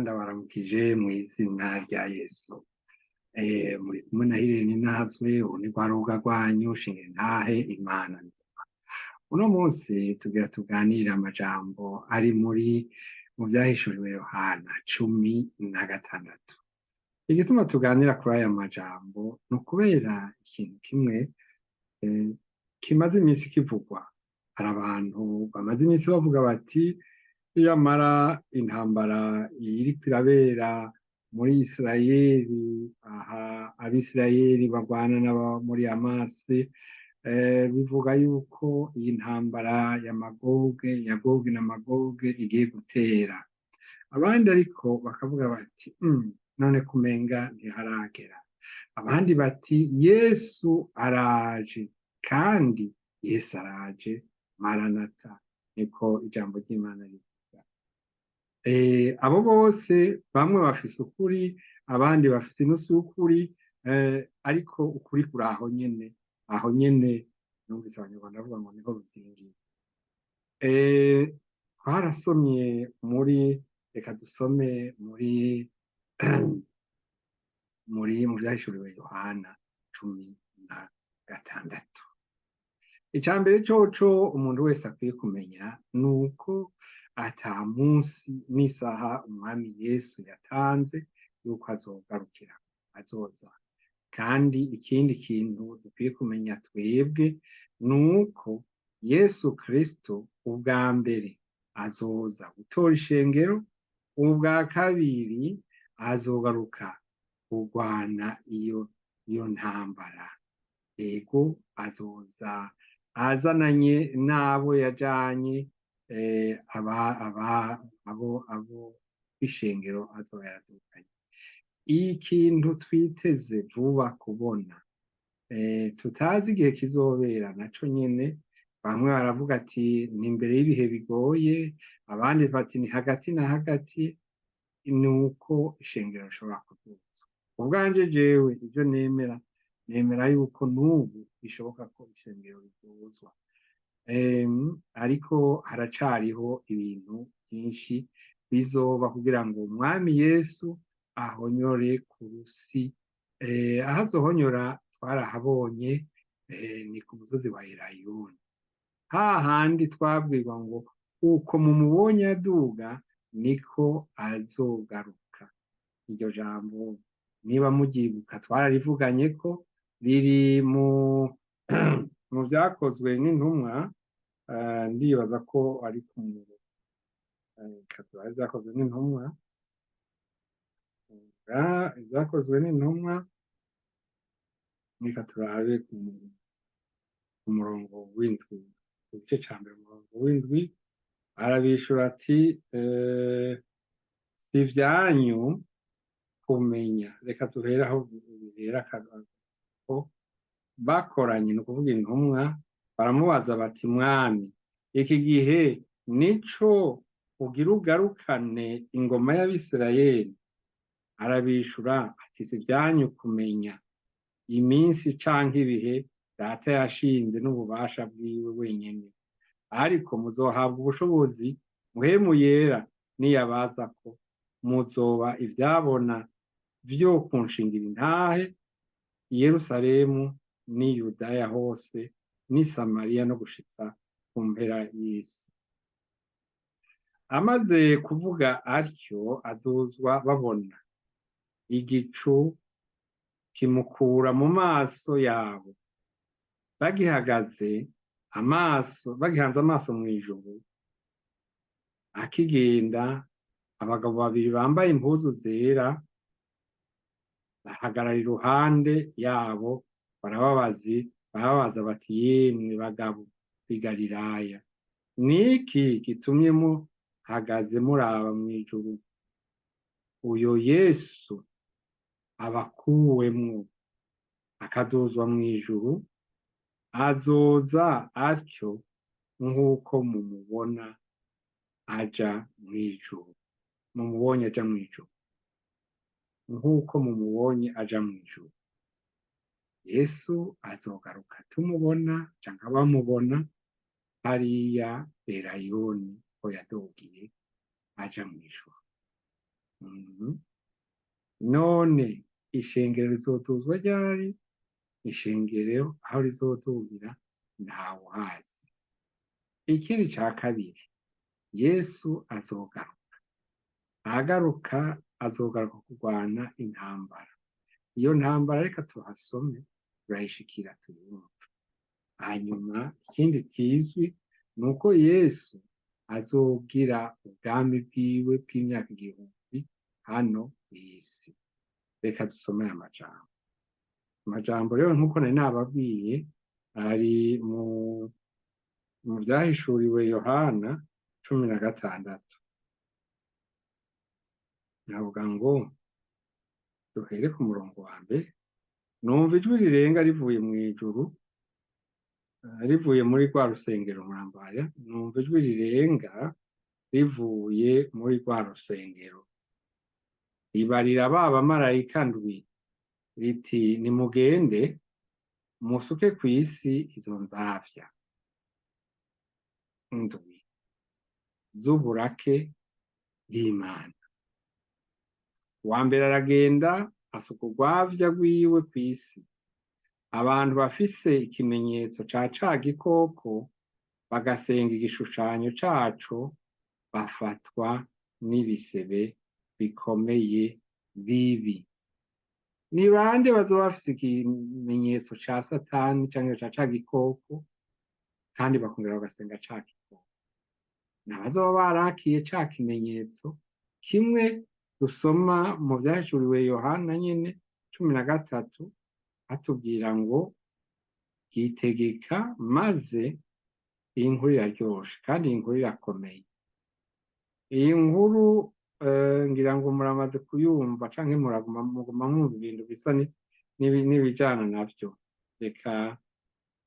Ndabaramukije mw'izina rya Yesu. Muri kumwe na Hirene Nazwe, ubu ni rwa rubuga rwanyu shinga intahe Imana. Uno munsi tugira tuganire amajambo ari mu vyahishuriwe Yohana 16. Igituma tuganira kuri aya majambo ni ukubera ikintu kimwe kimaze iminsi kivugwa. Hari abantu bamaze iminsi bavuga bati iyamara intambara iriko irabera muri Isirayeli, aha Abisirayeli barwana n'aba muri Hamasi, bivuga yuko iyi ntambara ya Magoge, ya Gogi na Magoge igiye gutera. Abandi ariko bakavuga bati none kumenga ntiharagera. Abandi bati Yesu araje, kandi Yesu araje, Maranata, niko ijambo ry'Imana rivuga. Abo bose bamwe bafise ukuri, abandi bafise inusu y'ukuri, ariko ukuri kuri aho nyene, aho nyene numvise Abanyarwanda bavuga ngo niho ruzingiye. Twarasomye muri, reka dusome muri mu vyahishuriwe Yohana 16. Ica mbere coco umuntu wese akwiye kumenya nuko ata munsi n'isaha Umwami Yesu yatanze yuko azogarukira, azoza. Kandi ikindi kintu dukwiye kumenya twebwe nuko Yesu Kristo ubwa mbere azoza gutora ishengero, ubwa kabiri azogaruka kurwana iyo ntambara. Ego, azoza azananye n'abo yajanye, abo ishengero azoba yaradukanye. Ikintu twiteze vuba kubona, tutazi igihe kizobera naco nyene, bamwe baravuga ati ni imbere y'ibihe bigoye, abandi bati ni hagati na hagati, nuko ishengero rishobora kuduzwa. Ubwanje jewe ivyo nemera, nemera yuko n'ubu bishoboka ko ishengero riduzwa. Ariko haracariho ibintu vyinshi bizoba kugira ngo Umwami Yesu ahonyore ku rusi. Aho azohonyora twarahabonye, ni ku musozi wa Elayono. Hahandi twabwirwa ngo uko mumubonye aduga niko azogaruka. Iryo jambo niba muryibuka twararivuganye ko riri mu vyakozwe n'intumwa, ndibaza ko ari ku vyakozwe n'intumwa, ivyakozwe n'intumwa, reka turabe ku murongo w'indwi, ku gice ca mbere umurongo w'indwi. Arabishura ati si ivyanyu kumenya. Reka duhere aho bihera ko bakoranye, ni ukuvuga intumwa, baramubaza bati Mwami, iki gihe nico ugira ugarukane ingoma y'Abisirayeli? Arabishura ati si ivyanyu kumenya iminsi canke ibihe Data yashinze n'ububasha bwiwe wenyene, ariko muzohabwa ubushobozi Mpwemu Yera niyabazako, muzoba ivyabona vyo kunshingira intahe i Yerusalemu n'i Yudaya hose n'i Samariya no gushitsa ku mpera y'isi. Amaze kuvuga atyo aduzwa babona, igicu kimukura mu maso yabo. Bagihagaze amaso, bagihanze amaso mw'ijuru akigenda, abagabo babiri bambaye impuzu zera bahagarara iruhande yabo, barababaza bati yemwe bagabo b'i Galilaya, niki gitumye muhagaze muraba mw'ijuru? Uyo Yesu abakuwemwo akaduzwa mw'ijuru azoza atyo nk'uko mumubona aja mw'ijuru, mumubonye aja mw'ijuru, nk'uko mumubonye aja mw'ijuru. Yesu azogaruka tumubona canke bamubona hariya Erayoni ko yadugiye aja mw'ijuru. Mhm. None ishengero rizoduzwa ryari? Ishengero aho rizodugira ntawuhazi. Ikindi ca kabiri, Yesu azogaruka. Ahagaruka azogaruka kurwana intambara. Iyo ntambara reka tuhasome, turayishikira tuyumve. Hanyuma ikindi kizwi ni uko Yesu azogira ubwami bwiwe bw'imyaka 1000 hano kw'isi. Reka dusome aya majambo. Amajambo rero, nk'uko nari nababwiye, ari mu Vyahishuriwe Yohana 16. Navuga ngo duhere ku murongo wa mbere. Numva ijwi rirenga rivuye mw'ijuru, rivuye muri rwa rusengero. Murambaya, numva ijwi rirenga rivuye muri rwa rusengero, ribarira ba bamarayika ndwi riti: "Nimugende musuke kw'isi izo nzavya ndwi z'uburake bw'Imana." Uwa mbere aragenda asuka urwavya rwiwe kw'isi. Abantu bafise ikimenyetso ca ca gikoko, bagasenga igishushanyo caco, bafatwa n'ibisebe bikomeye bibi. Ni bande bazoba bafise ikimenyetso ca Satani canke ca ca gikoko, kandi bakongera bagasenga ca gikoko? Ni abazoba barakiye ca kimenyetso kimwe dusoma mu Vyahishuriwe Yohana nyene 13, atubwira ngo gitegeka. Maze iyi nkuru iraryoshe kandi iyi nkuru irakomeye. Iyi nkuru ngira ngo muramaze kuyumva canke muraguma muguma mwumva ibintu bisa n'ibijana navyo. Reka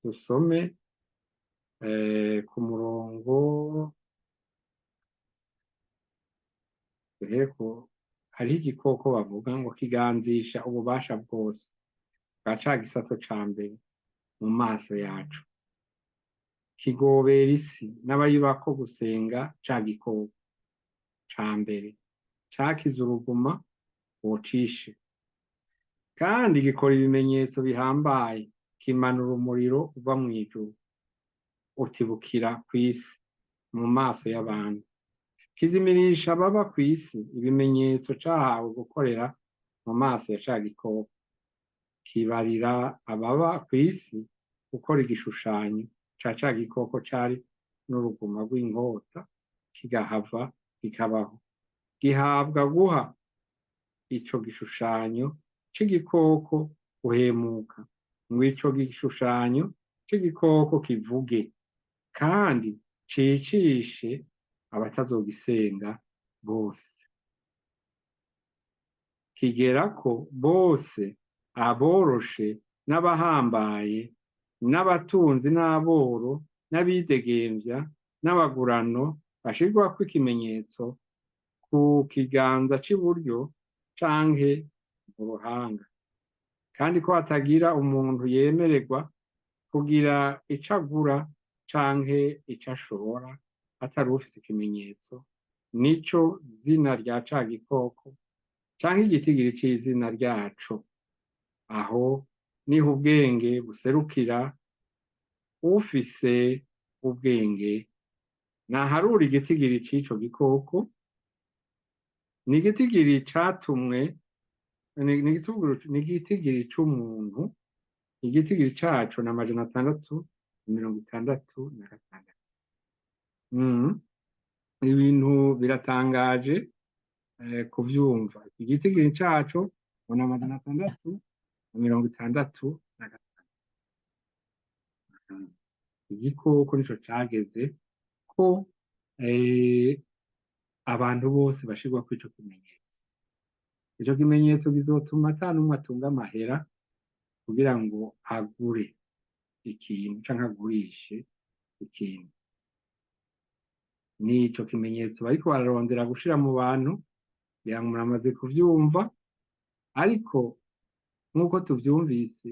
dusome ku murongo, duhere ku hariho igikoko bavuga ngo kiganzisha ububasha bwose bwa ca gisato ca mbere mu maso yacu, kigobera isi n'abayibako gusenga ca gikoko ca mbere cakize uruguma wocishe. Kandi gikora ibimenyetso bihambaye, kimanura umuriro uva mw'ijuru utibukira kw'isi mu maso y'abantu, kizimirisha ababa kw'isi ibimenyetso cahawe gukorera mu maso ya ca gikoko, kibarira ababa kw'isi gukora igishushanyo ca ca gikoko cari n'uruguma rw'inkota, kigahava kikabaho. Gihabwa guha ico gishushanyo c'igikoko guhemuka, ngo ico gishushanyo c'igikoko kivuge kandi cicishe abatazogisenga bose. Kigerako bose, aboroshe n'abahambaye, n'abatunzi n'aboro, n'abidegemvya n'abagurano, bashirwako ikimenyetso ku kiganza c'iburyo canke mu ruhanga, kandi ko hatagira umuntu yemererwa kugira ico agura canke ico ashora atari ufise ikimenyetso, nico zina rya ca gikoko canke igitigiri c'izina ryaco. Aho niho ubwenge buserukira. Ufise ubwenge naharura igitigiri c'ico gikoko, ni igitigiri catumwe, ni igitigiri c'umuntu, igitigiri caco ni 666. Ibintu biratangaje kuvyumva. Igitigiri caco ngo ni 666. Igikoko nico cageze ko abantu bose bashirwako ico kimenyetso. Ico kimenyetso kizotuma ata n'umwe atunga amahera kugira ngo agure ikintu canke agurishe ikintu. Nico kimenyetso bariko bararondera gushira mu bantu, ngira ngo muramaze kuvyumva. Ariko nk'uko tuvyumvise,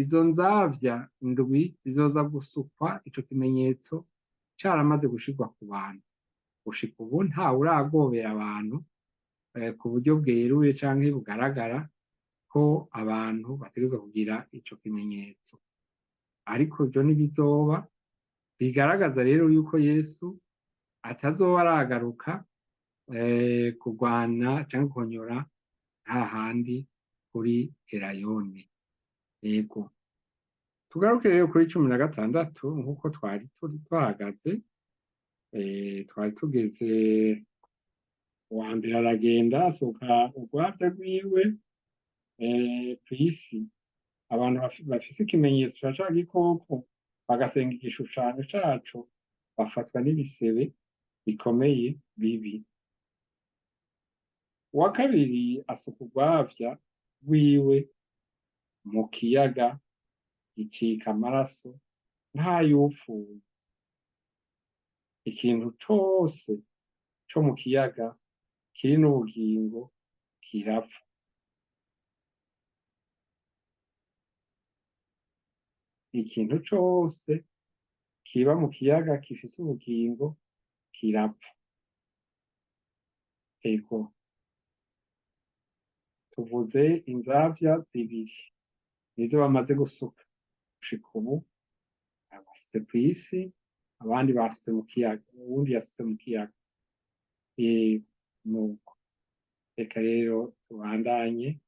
izo nzavya ndwi zizoza gusukwa ico kimenyetso caramaze gushirwa ku bantu. Gushika ubu ntawe uragobera abantu. ku buryo bweruye canke bugaragara ko abantu bategerezwa kugira ico kimenyetso. Ariko ivyo ntibizoba, bigaragaza rero yuko Yesu atazoba aragaruka kurwana canke guhonyora hahandi kuri Erayoni. Yego. Tugaruke rero kuri 16 nk'uko twari turi twahagaze, twari tugeze uwa mbere aragenda asuka urwavya rwiwe kw'isi. Abantu bafise ikimenyetso ca ca gikoko bagasenga igishushanyo caco bafatwa n'ibisebe bikomeye bibi. Uwa kabiri asuka urwavya rwiwe mu kiyaga gicika amaraso nk'ay'upfuye. Ikintu cose co mu kiyaga kiri n'ubugingo kirapfa. Ikintu cose kiba mu kiyaga gifise ubugingo kirapfa. Ego, tuvuze inzavya zibiri nizo bamaze gusuka gushika ubu, abasutse kw'isi, abandi basutse mu kiyaga, uwundi yasutse mu kiyaga. Nuko reka rero tubandanye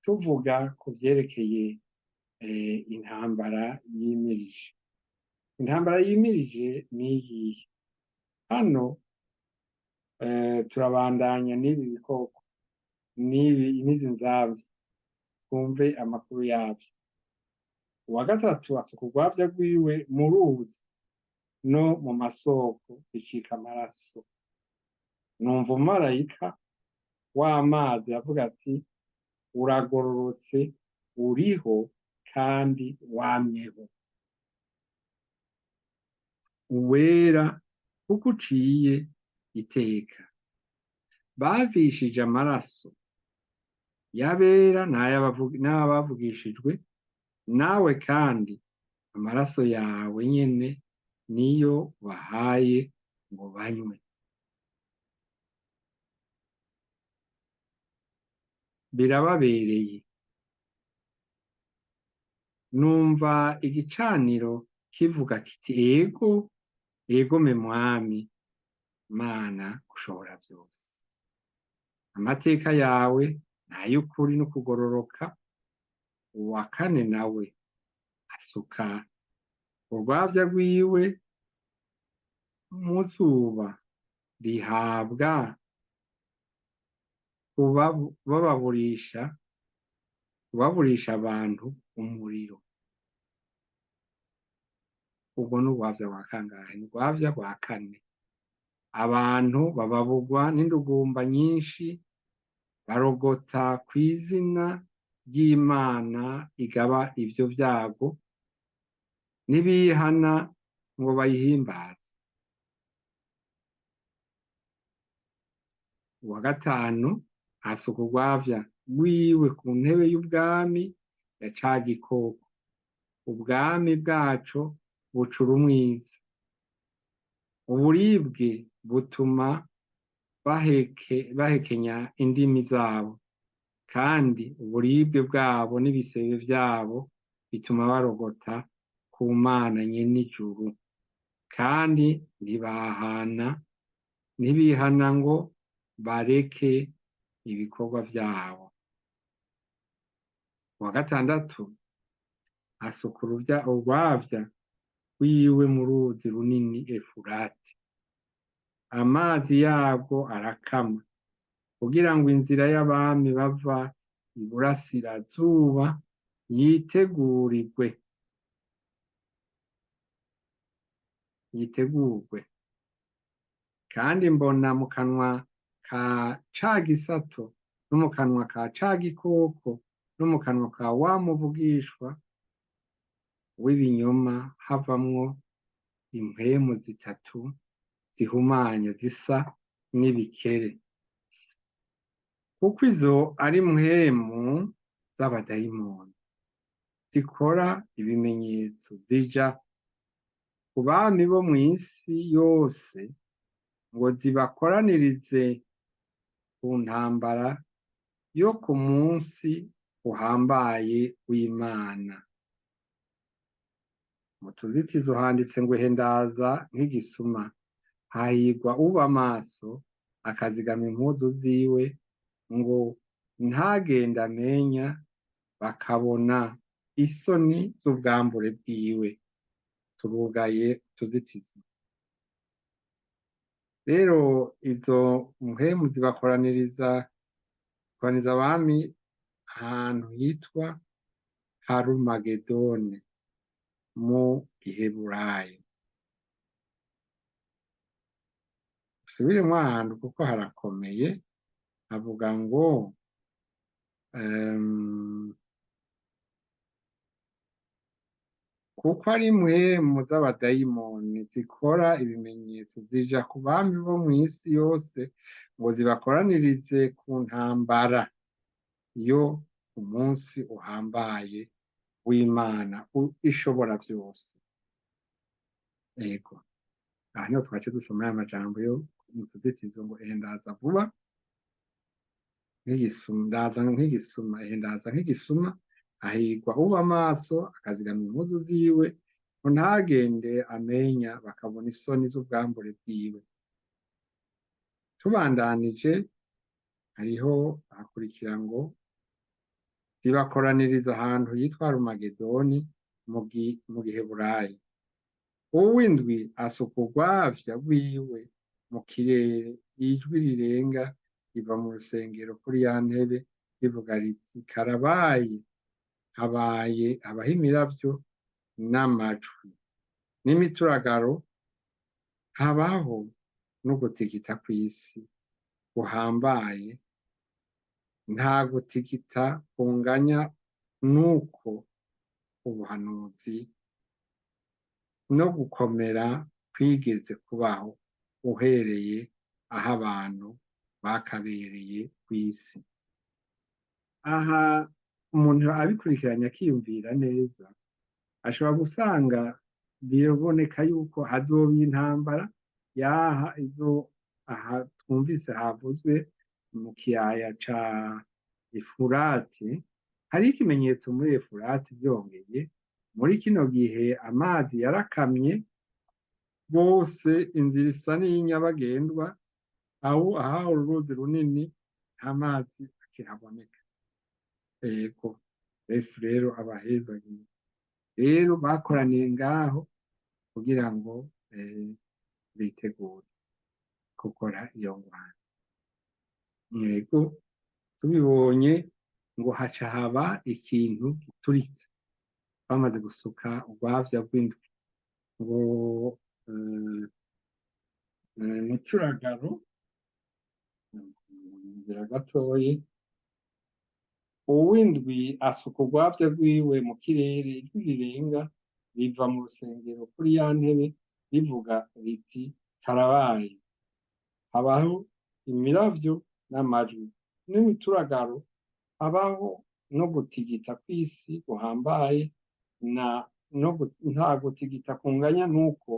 tuvuga ku vyerekeye intambara yimirije. Intambara yimirije niyihe? Hano turabandanya n'ibi bikoko, n'izi nzavya, twumve amakuru yavyo. Uwa gatatu asuka urwavya rwiwe mu ruzi no mu masoko bicika amaraso. Numva umumarayika w'amazi avuga ati: uragororotse, uriho kandi wamyeho, uwera kuko uciye iteka. Bavishije amaraso y'abera n'ay'abavugishijwe, nawe kandi amaraso yawe nyene niyo bahaye ngo banywe. Birababereye. Numva igicaniro kivuga kiti: ego, egome Mwami Mana ushobora vyose. Amateka yawe n'ay'ukuri n'ukugororoka. Uwa kane nawe asuka urwavya rwiwe mu zuba, rihabwa kubaburisha abantu umuriro. Ubwo ni urwavya rwa kangahe? Ni urwavya rwa kane. Abantu bababugwa n'indugumba nyinshi, barogota kw'izina ry'Imana igaba ivyo vyago, n'ibihana ngo bayihimbaze. Uwa gatanu asuka urwavya rwiwe ku ntebe y'ubwami ya ca gikoko. Ubwami bwaco bucura umwiza. Uburibwe butuma bahekenya indimi zabo, kandi uburibwe bwabo n'ibisebe vyabo bituma barogota ku Mana nyen'ijuru, kandi ntibihana ngo bareke ibikorwa vyabo. Uwa gatandatu asuka urwavya rwiwe mu ruzi runini Efurati. Amazi yarwo arakama, kugira ngo inzira y'abami bava iburasirazuba yitegurwe. Kandi mbona mu kanwa ka ca gisato no mu kanwa ka ca gikoko no mu kanwa ka wa muvugishwa w'ibinyoma havamwo impwemu zitatu zihumanya zisa n'ibikere, kuko izo ari mpwemu z'abadayimoni zikora ibimenyetso, zija ku bami bo mw'isi yose ngo zibakoranirize ku ntambara yo ku munsi uhambaye w'Imana. Mu tuzitizo handitse ngo ehe ndaza nk'igisuma, hahirwa uba maso akazigama impuzu ziwe ngo ntagende amenya bakabona isoni z'ubwambure bwiwe. Turugaye utuzitizo. Rero izo mpwemu zibakoraniriza koraniza abami ahantu hitwa Harumagedone mu Giheburayo. Usubiremwo ahantu kuko harakomeye, havuga ngo kuko ari mpwemu z'abadayimoni zikora ibimenyetso zija ku bami bo mw'isi yose ngo zibakoranirize ku ntambara yo ku munsi uhambaye w'Imana ishobora vyose. Ego, aha niho twace dusoma ya majambo yo mu tuzitizo ngo ehe ndaza vuba nk'igisuma, ndaza nk'igisuma, ehe ndaza nk'igisuma, hahirwa uba maso akazigama impuzu ziwe ngo ntagende amenya bakabona isoni z'ubwambure bwiwe. Tubandanije hariho hakurikira ngo zibakoraniriza ahantu hitwa Harumagedoni mu Giheburayo. Uw'indwi asuka urwavya rwiwe mu kirere, ijwi rirenga riva mu rusengero kuri ya ntebe rivuga riti karabaye, habaye habaho imiravyo n'amajwi n'imituragaro, habaho no gutigita kw'isi guhambaye, nta gutigita kunganya n'uko ubuhanuzi no gukomera kwigeze kubaho uhereye aho abantu bakabereye kw'isi. Aha umuntu abikurikiranye akiyumvira neza, ashobora gusanga biraboneka yuko hazoba intambara yaha izo aha twumvise havuzwe mu kiyaya ca Efurati. Hariho ikimenyetso muri Efurati, byongeye muri kino gihe amazi yarakamye rwose, inzira isa n'iy'inyabagendwa, aho ahawe uruzi runini nta mazi akihaboneka. Ego, Yesu rero abahezagiye. Rero bakoraniye ngaho kugira ngo bitegure gukora iyo ngwano. Yego, tubibonye ngo haca haba ikintu gituritse, bamaze gusuka urwavya rw'indwi ngo mucuragaro nzira gatoyi. Uw'indwi asuka urwavya rwiwe mu kirere, ijwi rirenga riva mu rusengero kuri ya ntebe rivuga riti karabaye, habaho imiravyo n'amajwi n'imituragaro, habaho no gutigita kw'isi guhambaye, na no nta gutigita kunganya n'uko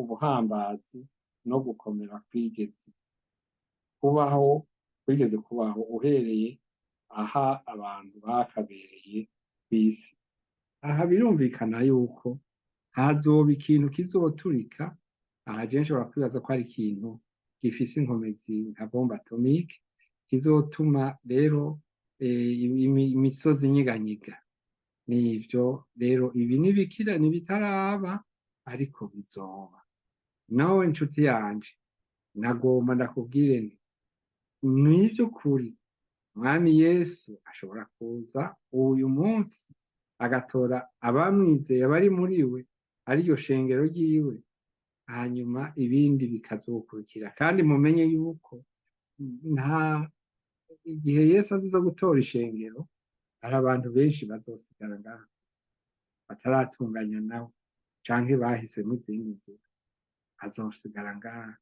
ubuhambazi no gukomera kwigeze kubaho, kwigeze kubaho uhereye aha abantu bakabereye kw'isi. Aha birumvikana yuko hazoba ikintu kizoturika. Aha je nshobora kwibaza ko ari ikintu gifise inkomezi nka bombe atomike kizotuma rero imisozi inyiganyiga. Nivyo rero ibi nibikira nibitaraba, ariko bizoba. Nawe nshuti yanje, nagomba ndakubwire nti nivy'ukuri Mwami Yesu ashobora kuza uyu munsi agatora abamwizeye bari muri we, ariryo shengero ryiwe, hanyuma ibindi bikazokurikira. Kandi mumenye yuko nta igihe Yesu azoza gutora ishengero, hari abantu benshi bazosigara ngaha bataratunganya nawe canke bahisemo izindi nzira, bazosigara ngaha.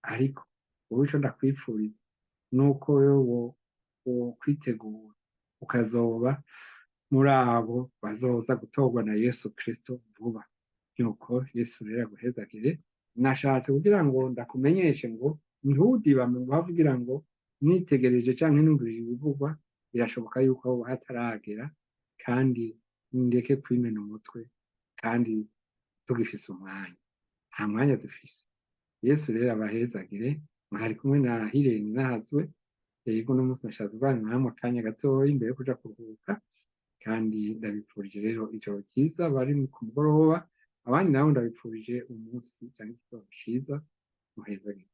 Ariko wowe ico ndakwipfuriza nuko wewe wokwitegura ukazoba muri abo bazoza gutorwa na Yesu Kristo vuba. Nuko Yesu rero aguhezagire. Nashatse kugira ngo ndakumenyeshe ngo Ntudibame ngo uhave ugira ngo nitegereje canke numvirije ibivugwa, birashoboka yuko aho hataragera, kandi ndeke kwimena umutwe kandi tugifise umwanya. Nta mwanya dufise. Yesu rero abahezagire. Mwari kumwe na Hirene Nahazwe. Yego, uno munsi nashatse kuganira namwe akanya gatoya imbere yo kuja kuruhuka, kandi ndabipfurije rero ijoro ryiza bari ku mugoroba, abandi nabo ndabipfurije umunsi canke igitondo ciza. Muhezagire.